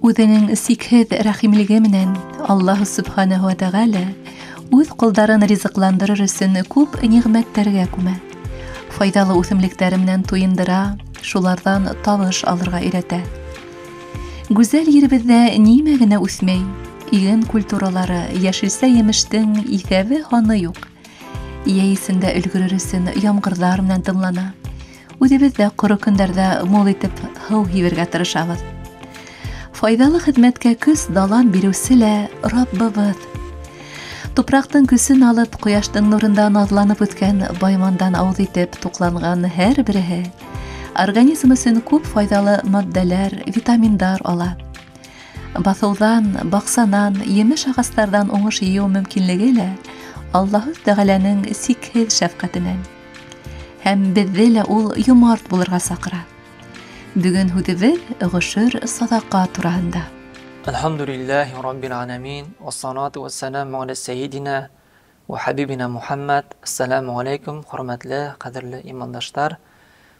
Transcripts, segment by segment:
Үҙенең сикһеҙ рәхимлеге менән Аллаһ Субханаһу ва Тәғәлә үҙ ҡолдарын ризыҡландырыр өсөн күп ниғмәттәргә күмә. Файҙалы үҫемлектәре менән туйындыра, шуларҙан табыш алырға өйрәтә. Гүзәл еребеҙҙә нимә генә үҫмәй? Иген культуралары, йәшелсә емештең иҫәбе һаны юҡ. Йәй эсендә өлгөрөр өсөн ямғырҙар менән тымлана. Үҙебеҙ ҙә ҡоро көндәрҙә мул итеп һыу һибергә тырышабыҙ. Файҙалы хеҙмәткә көс далан биреүсе лә Раббыбыҙ. Тупраҡтың көсөн алып, ҡояштың нурында наҙланып үҫкән баймандан ауыҙ итеп туҡланған һәр береһе организм өсөн күп файҙалы матдәләр, витаминдар ала. Баҫыуҙан, баҡсанан, емеш ағастарҙан уңыш йыйыу мөмкинлеге лә Аллаһы Тәғәләнең сикһеҙ шәфҡәтенән. Һәм беҙҙе лә ул йомарт булырға саҡыра. Бөгөн һүҙебеҙ ғөшөр саҙаҡа тураһында. Әлхәмдүлилләһи раббил аламин, вассалату вассаламу аля саййидина ва хабибина Мухаммад. Ассаламу алейкум, хөрмәтле, ҡәҙерле имандаштар.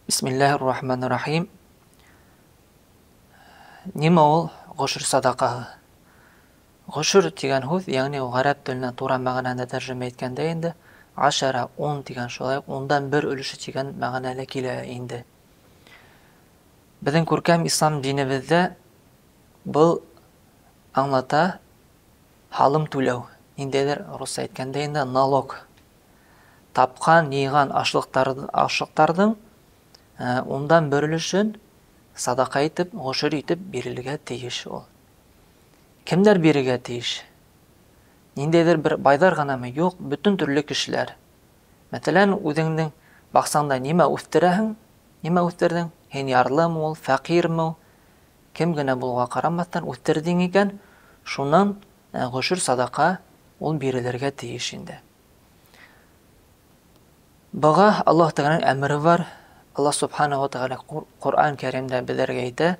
Бисмиллаһир рахманир рахим. Нимә ул ғөшөр саҙаҡаһы? Ғөшөр тигән һүҙ, йәғни ғәрәп теленә тура мәғәнәһендә тәржемә иткәндә инде ашара, 10 тигән, шулай уҡ ундан бер өлөшө тигән мәғәнәлә килә инде. Беҙҙең күркәм ислам динебеҙҙә был аңлата һалым түләү, ниндәйҙер русса әйткәндә инде налог. Тапҡан, йыйған ашлыҡтарҙың ундан бер өлөшөн садаҡа итеп, ғөшөр итеп бирелергә тейеш ул. Кемдәр бирергә тейеш? Ниндәйҙер бер байҙар ғынамы? Юҡ, бөтөн төрлө кешеләр. Мәҫәлән, үҙеңдең баҡсаңда нимә үҫтерәһең, нимә үҫтерҙең? Һин ярлымы ул, фәҡирме ул? Кем генә булыуға ҡарамаҫтан үҫтерҙең икән, шунан ғөшөр садаҡа ул бирелергә тейеш инде. Быға Аллаһ Тәғәләнең әмере бар. Аллаһ Субханаһу ва Тәғәлә Ҡурആн Кәримдә беҙҙәргә әйтә: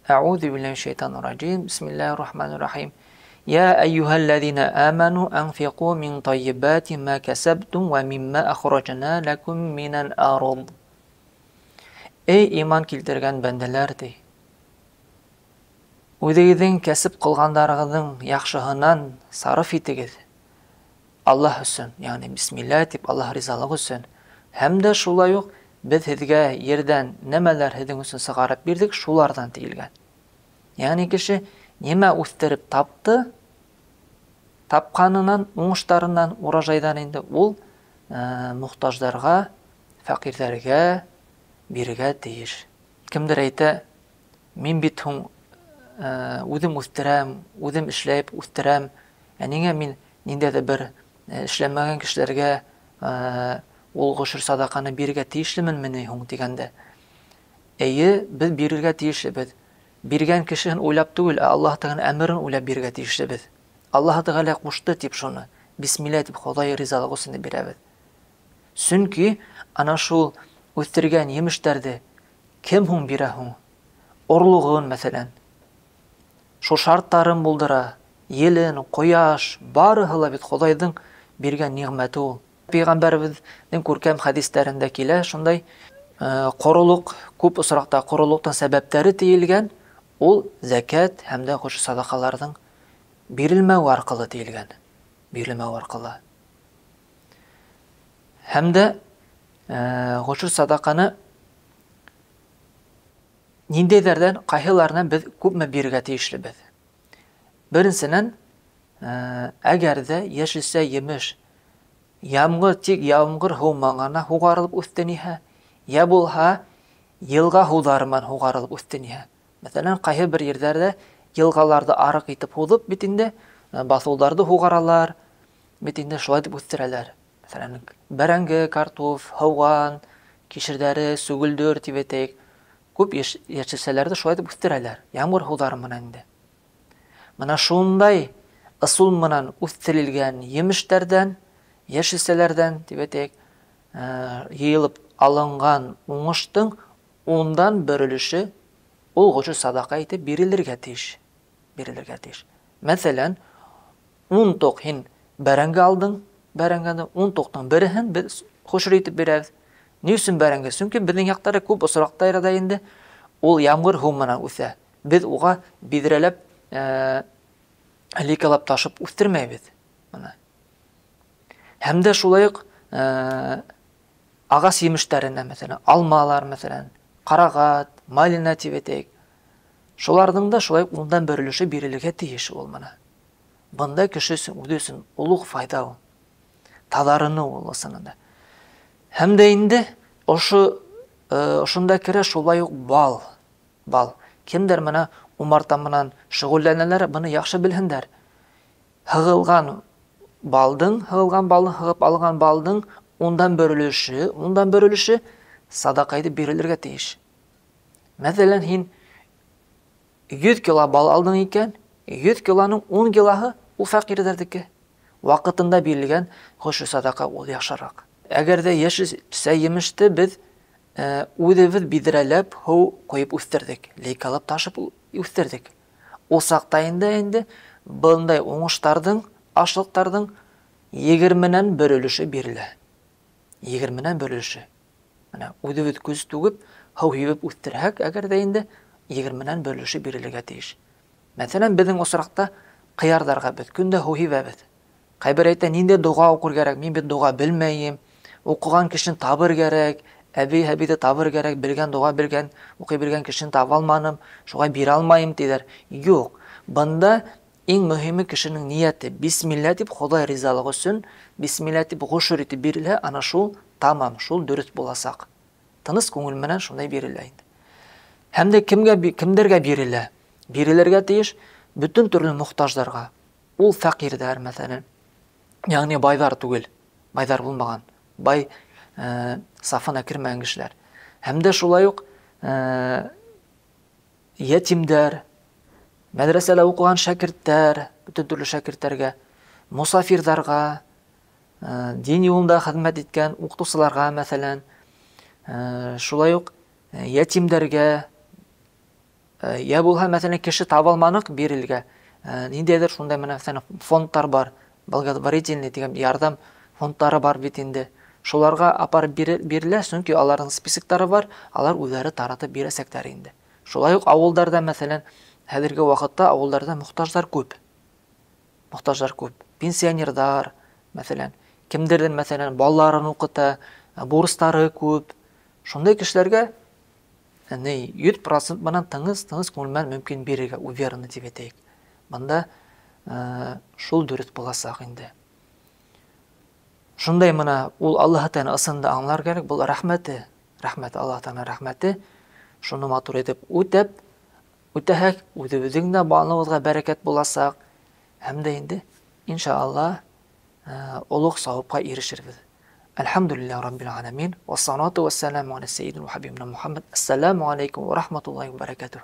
Әғүҙу биллаһи минәш-шайтанир ражим, бисмиллаһир рахманир рахим. Я әйюһәлләзина аману анфиқу мин таййибати ма касабтум ва мимма ахраджна лакум минәл ард. Эй иман килтергән бәндәләр, ти, үҙегеҙҙең кәсеп ҡылғандарығыҙҙың яҡшыһынан сарыф итегеҙ Аллаһ өсөн, йәғни бисмилла тип Аллаһ ризалығы өсөн. Һәм дә шулай уҡ беҙ һеҙгә ерҙән нәмәләр һеҙҙең өсөн сығарып бирҙек, шуларҙан тейелгән. Йәғни кеше нимә үҫтереп тапты, тапҡанынан, уңыштарынан, урожайҙан инде ул мохтаждарға, фәҡирҙәргә бирергә тейеш. Кемдер әйтә, мин бит һуң үҙем үҫтерәм, үҙем эшләп үҫтерәм, ә ниңә мин ниндәйҙер бер эшләмәгән кешеләргә ул ғөшөр саҙаҡаны бирергә тейешлеменме ни һуң тигәндә? Эйе, беҙ бирергә тейешлебеҙ. Биргән кешеһен уйлап түгел, ә Аллаһ Тәғәләнең әмерен уйлап бирергә тейешлебеҙ. Аллаһ Тәғәлә ҡушты тип шуны, бисмилла тип Хоҙай ризалығы өсөн бирәбеҙ. Сөнки ана шул үҫтергән емештәрҙе кем һуң бирә һуң? Орлоғон, мәҫәлән, шул шарттарын булдыра, елен, ҡояш, барыһы ла бит Хоҙайҙың биргән ниғмәте ул. Пәйғәмбәребеҙҙең күркәм хәдистәрендә килә шундай, ҡоролоҡ, күп осраҡта ҡоролоҡтың сәбәптәре тейелгән, ул зәкәт һәм дә ошо саҙаҡаларҙың бирелмәүе арҡылы тейелгән, бирелмәүе арҡылы. Һәм дә ғөшөр саҙаҡаны ниндәйҙәрҙән, ҡайһыларынан беҙ күпме бирергә тейешлебеҙ? Беренсенән, әгәр ҙә йәшелсә емеш ямғыр, тик ямғыр һыу менән һуғарылып үҫте ниһә, йә булһа йылға һыуҙары менән һуғарылып үҫте ниһә. Мәҫәлән, ҡайһы бер ерҙәрҙә йылғаларҙы арыҡ итеп һуҙып бит инде, баҫыуҙарҙы һуғаралар, бит инде шулай итеп үҫтерәләр. Мәҫәлән, бәрәңге, картоф, һыуған, кишерҙәре, сөгөлдөр тип әйтәйек. Күп йәшелсәләрҙе шулай итеп үҫтерәләр, ямғыр һыуҙары менән инде. Мына шундай ысул менән үҫтерелгән емештәрҙән, йәшелсәләрҙән тип әйтәйек, йыйылып алынған уңыштың ундан бер өлөшө ул ғөшөр саҙаҡа итеп бирелергә тейеш. Бирелергә тейеш. Мәҫәлән, 10 тоҡ һин бәрәңге алдың, бәрәңгене 10 тоҡтың береһен беҙ ғөшөр итеп бирәбеҙ. Ни өсөн бәрәңге? Сөнки беҙҙең яҡтарҙа күп осраҡтарҙа инде ул ямғыр һыу менән үҫә. Беҙ уға биҙрәләп лейкалап ташып үҫтермәйбеҙ. Бына. Һәм дә шулай уҡ ағас емештәренә, мәҫәлән, алмалар, мәҫәлән, ҡарағат, малина тип әйтәйек. Шуларҙың да шулай уҡ 1 өлөшө бирелергә тейеш ул мына. Бында кеше өсөн, үҙе өсөн олуғ файҙа ул. Таҙарыныу ул ысынында. Һәм дә инде ошонда керә шулай уҡ бал. Бал. Кемдәр мына умарта менән шөғөлләнәләр, быны яҡшы белһендәр. Һығылған балдың, һығылған балдың, һығып алған балдың 1 өлөшө садаҡа итеп бирелергә тейеш. Мәҫәлән, һин 100 кило бал алдың икән, 100 килоның 10 килоһы ул фәҡирҙәрҙеке. Ваҡытында бирелгән хөшө садаҡа ул яҡшыраҡ. Әгәр ҙә йәшелсә емеште беҙ үҙебеҙ биҙрәләп һыу ҡойоп үҫтерҙек, лейкалап ташып үҫтерҙек. Ул саҡта инде бындай уңыштарҙың, ашлыҡтарҙың 1 өлөшө бирелә. 1 өлөшө. Мына үҙебеҙ көс түгеп, һыу һибеп үҫтерһәк, әгәр ҙә инде 1 өлөшө бирелергә тейеш. Мәҫәлән, беҙҙең осраҡта ҡыярҙарға беҙ көндә һыу һибәбеҙ. Ҡайбер әйтә, ниндәй доға уҡыр кәрәк, мин бит доға белмәйем, уҡыған кешене табыр кәрәк, әбей әбейҙе табыр кәрәк, белгән доға белгән, уҡый белгән кешене таба алманым, шуға бирә алмайым тиҙәр. Юҡ, бында иң мөһиме кешенең ниәте. Бисмилла тип Хоҙай ризалығы өсөн, бисмилла тип ғошор итеп бирелһә, ана шул тамам, шул дөрөҫ буласаҡ. Тыныс күңел менән шундай бирелә инде. Һәм дә кемдәргә бирелә? Бирелергә тейеш бөтөн төрлө мохтаждарға. Ул фәҡирҙәр, мәҫәлән, ягъни байҙар түгел, байҙар булмаған, бай сафына кермәгән кешеләр. Һәм дә шулай уҡ ятимдәр, мәҙрәсәлә уҡыған шәкерттәр, бөтөн төрлө шәкерттәргә, мосафирҙарға, дин юлында хеҙмәт иткән уҡытыусыларға, мәҫәлән, шулай уҡ ятимдәргә, я булһа, мәҫәлән, кеше таба алманыҡ бирелгә, ниндәйҙер шундай менән, мәҫәлән, фондтар бар, благотворительный тигән ярҙам фондтары бар бит инде. Шуларға апарып бирелә, сөнки аларҙың списоктары бар, алар үҙҙәре таратып бирәсәктәр инде. Шулай уҡ ауылдарҙа, мәҫәлән, хәҙерге ваҡытта ауылдарҙа мохтаждар күп. Мохтаждар күп. Пенсионерҙар, мәҫәлән, кемдерҙең, мәҫәлән, балаларын уҡыта, бурыстары күп. Шундай кешеләргә 100% менән тыныс күңел менән мөмкин бирергә, уверенно тип әйтәйек. Бында шул дөрөҫ буласаҡ инде. Шундай мына ул Аллаһ Тәғәлә ысынында аңлар кәрәк, был рәхмәте, рәхмәт, Аллаһ Тәғәлә рәхмәте. Шуны матур итеп үтәп, үтәһәк, үҙебеҙҙең дә балабыҙға бәрәкәт буласаҡ. Һәм дә инде иншаллаһ олуғ сауапҡа ирешербеҙ. Әлхәмдүлилләһи раббил аламин. Вассалату вассаламу аля саййидина ва хабибина Мухаммад. Ассаламу алейкум ва рахматуллахи ва баракатух.